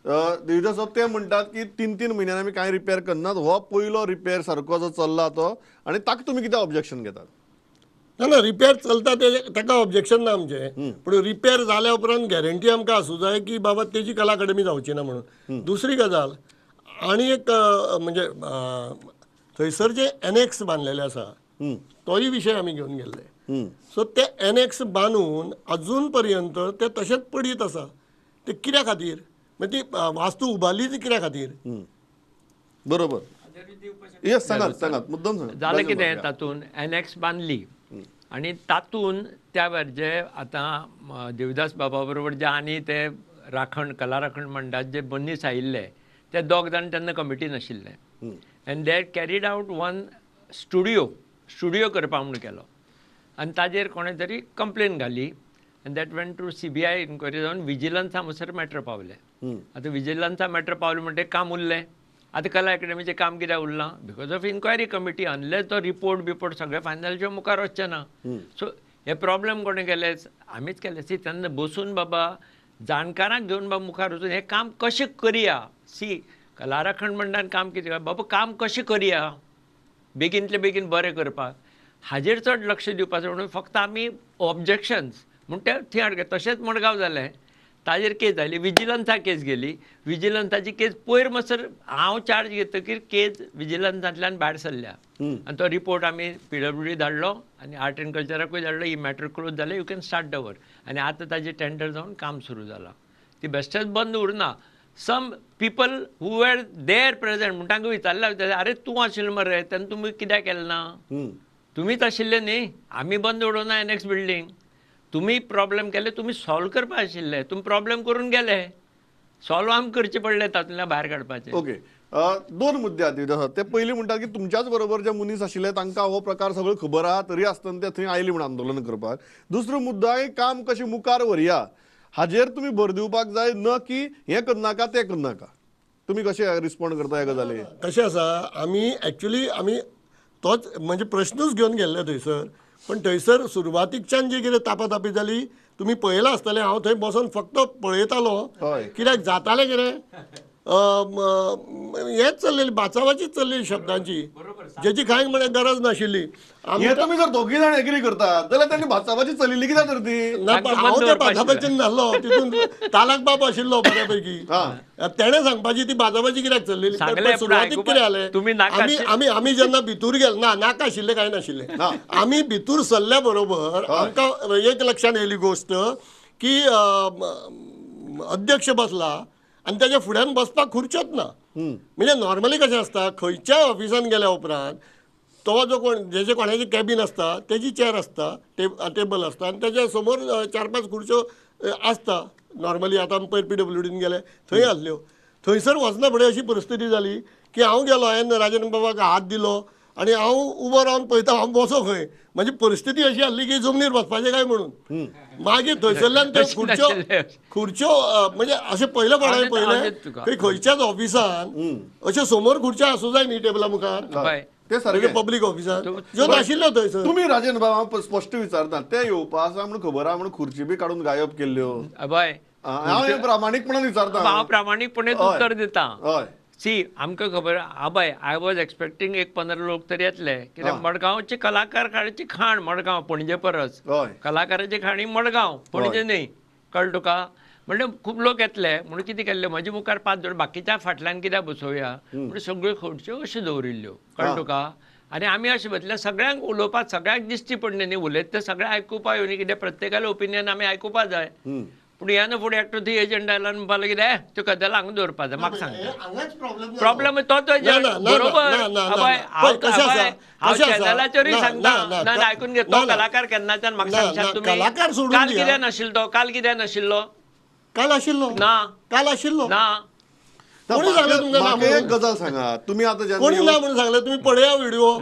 देविदास ते म्हणटात की 3-3 म्हयन्यांनी आमी कांय रिपेर करनात, हो पयलो रिपेर सारको जो चल्ला तो, आनी ताका तुमी कितें ऑब्जेक्शन घेतात? ना ना, रिपेर चलता ते ताका ऑब्जेक्शन ना आमचें, पूण रिपेर जाल्या उपरांत गॅरंटी आमकां आसूं जाय की बाबा तेजी कला अकादमी जावची ना म्हणून. दुसरी गजाल आनी एक म्हणजे थंयसर जे एनएक्स बांदलेले आसा तोय विशय आमी घेवन गेल्ले. सो ते एनएक्स बांदून अजून पर्यंत ते तशेंच पडीत आसा, ते कित्या खातीर? म्हणजे ती वास्तू उबारली ती कित्या खातीर? बरोबर, येस, सांगात सांगात, मुद्दम सांगात. जालें कितें, तातूंत एनएक्स बांदली आनी तातूंत त्या वेळार जे आतां देवदास बाबा बरोबर जे आनी ते राखण कला राखण मंडळात जे मनीस आयिल्ले ते दोग जाण तेन्ना कमिटीन आशिल्ले. And they carried out one studio studio करपा म्हूण केलो आनी ताजेर कोणें तरी कंप्लेन घाली आनी that went to CBI inquiry जावन विजिलन्सा म्हणसर मॅटर पावलें. आतां विजिलन्सा मॅटर पावलें म्हणटकीर काम उरलें. आतां कला अकादमीचें काम कित्याक उरलां? Because of inquiry committee, unless तो रिपोर्ट बिपोर्ट सगळें फायनल शिवाय मुखार वचचें ना. सो हे प्रॉब्लम कोणें केले? आमीच केले. सी तेन्ना बसून बाबा जाणकारांक घेवन बाबा मुखार वचून हें काम कशें करया. सी कला राखण मंडळान काम कितें बाबा काम कशें करया बेगीनतले बेगीन बरें करपाक हाजेर चड लक्ष दिवपाचें म्हणून फक्त आमी ऑब्जेक्शन्स म्हूण ते थंय हाडले. तशेंच मडगांव जालें, ताजेर केस जाली, विजिलन्सा केस गेली. विजिलन्साची केस पयर मातसर हांव चार्ज घेतकीर केस विजिलन्सांतल्यान भायर सरल्या आनी तो रिपोर्ट आमी PWD धाडलो आनी आर्ट एंड कल्चराकूय धाडलो. ही मॅटर क्लोज जालें, you can start the work. आनी आतां ताजें टेंडर जावन काम सुरू जालां. ती बेस्टेच बंद उरना. Some people who were there present म्हूण तांकां विचारलें, आरे तूं आशिल्लो मरे तेन्ना तुमी कित्याक केलें ना? तुमीच आशिल्ले न्ही, आमी बंद उडोवना एनएक्स बिल्डींग, तुमी प्रॉब्लेम केले, तुमी सॉल्व करपा आशिल्ले, तुमी प्रॉब्लेम करून गेले, सॉल्व आमकां करचे पडले तातूंतल्यान भायर काडपाचे. ओके, दोन मुद्दे आसा. ते पयलीं म्हणटात की तुमच्याच बरोबर जे मनीस आशिल्ले तांकां हो प्रकार सगळो खबर आहा तरी आसतना ते थंय आयले म्हूण आंदोलन करपाक. दुसरो मुद्दो, काम कशें मुखार व्हरया हाजेर तुमी भर दिवपाक जाय, न की हें करनाका तें करनाका. तुमी कशें रिस्पोंड करता ह्या गजाली? कशें आसा, आमी एक्चुली आमी तोच म्हणजे प्रश्नूच घेवन गेल्ले थंयसर, पण थंयसर सुरवातीकच्यान जी कितें तापातापी जाली तुमी पळयलां आसतलें. हांव थंय बसून फक्त पळयतालो, कित्याक जातालें कितें हेंच चल्लेली बाचाबाचीच चल्लेली शब्दांची, जेची कांय म्हळ्यार गरज नाशिल्ली. हे तुमी जर दोगी जाण एग्री करतात जाल्यार तांणी बाचाबाची चलिल्ली कित्याक तर ती? ना, हांव त्या बाचाबाचीन नासलो, तितून तालक बाब आशिल्लो बऱ्यापैकी, तेणें सांगपाची ती बाचाबाची कित्याक चल्लेली. सुरवातीक कितें जालें, आमी आमी आमी जेन्ना भितूर गेले, ना नाका आशिल्लें कांय नाशिल्लें, आमी भितूर सरल्या बरोबर आमकां एक लक्षांत येयली गोश्ट की अध्यक्ष बसला आनी ताच्या फुड्यान बसपाक खुर्च्योच ना. म्हणजे नॉर्मली कशें आसता, खंयच्याय ऑफिसान गेल्या उपरांत तो जो कोण जेचे कोणाचें कॅबीन आसता तेजी चेर आसता, टेबल आसता आनी तेच्या समोर 4-5 खुर्च्यो आसता. नॉर्मली आतां आमी पयर PWDन गेले थंय आसल्यो. थंयसर वचना फुडें अशी परिस्थिती जाली की हांव गेलो, हांवें राजन बाबाक हात दिलो आनी हांव उबो रावन पळयता हांव बसो खंय. म्हणजे परिस्थिती अशी आसली की जमनीर बसपाचें काय म्हणून. मागीर थंयसरल्यान त्यो खुर्च्यो खुर्च्यो म्हणजे अशें पयले फावट पळयलें की खंयच्याच ऑफिसान अश्यो समोर खुर्च्यो आसूं जाय न्ही टेबला मुखार, ते सारके पब्लीक ऑफिसान ज्यो नाशिल्ल्यो थंयसर. तुमी राजन बाब हांव स्पश्ट विचारता, ते येवपा आसा म्हणून खबर आहा म्हणून खुर्ची बी काडून गायब केल्ल्यो? हांव प्रामाणीकपणान विचारता, हांव प्रामाणीकपणे उत्तर दिता. हय, सी आमकां खबर आबाय, I was expecting एक 15 लोक तरी येतले, कित्याक मडगांवचे कलाकार खाण मडगांव पणजे परस कलाकाराची खाणी मडगांव पणजे न्ही, कळ्ळें तुका? म्हणजे खूब लोक येतले म्हणून कितें केल्लें, म्हजे मुखार 5 जाण बाकीच्या फाटल्यान कित्याक बसोवया म्हणून सगळ्यो खुर्च्यो अश्यो दवरिल्ल्यो, कळ्ळें तुका? आनी आमी अशें बसले सगळ्यांक उलोवपाक सगळ्यांक दिश्टी पडलें न्ही, उलयत तें सगळें आयकुपाक येवनी, कित्याक प्रत्येकालें ओपिनियन आमी आयकुपाक जाय. पूण ह्या न्हू फुडें एकटो थंय एजंट आयलो आनी म्हणपाक लागलो कितें त्यो गजाली हांगा दवरपाक जाय. म्हाका सांगता प्रॉब्लम तो बरोबर. हांव चॅनलाचेरूय सांगता, ना आयकून घे, तो कलाकार केन्नाच्यान म्हाका सांगशात तुमी? काल कित्याक नाशिल्लो तो? काल कित्याक नाशिल्लो? काल आशिल्लो ना, काल आशिल्लो ना. कोणी सांगलें तुमकां? एक गजाल सांगा तुमी आतां, कोणी ना म्हणून सांगलें? तुमी पळया व्हिडिओ.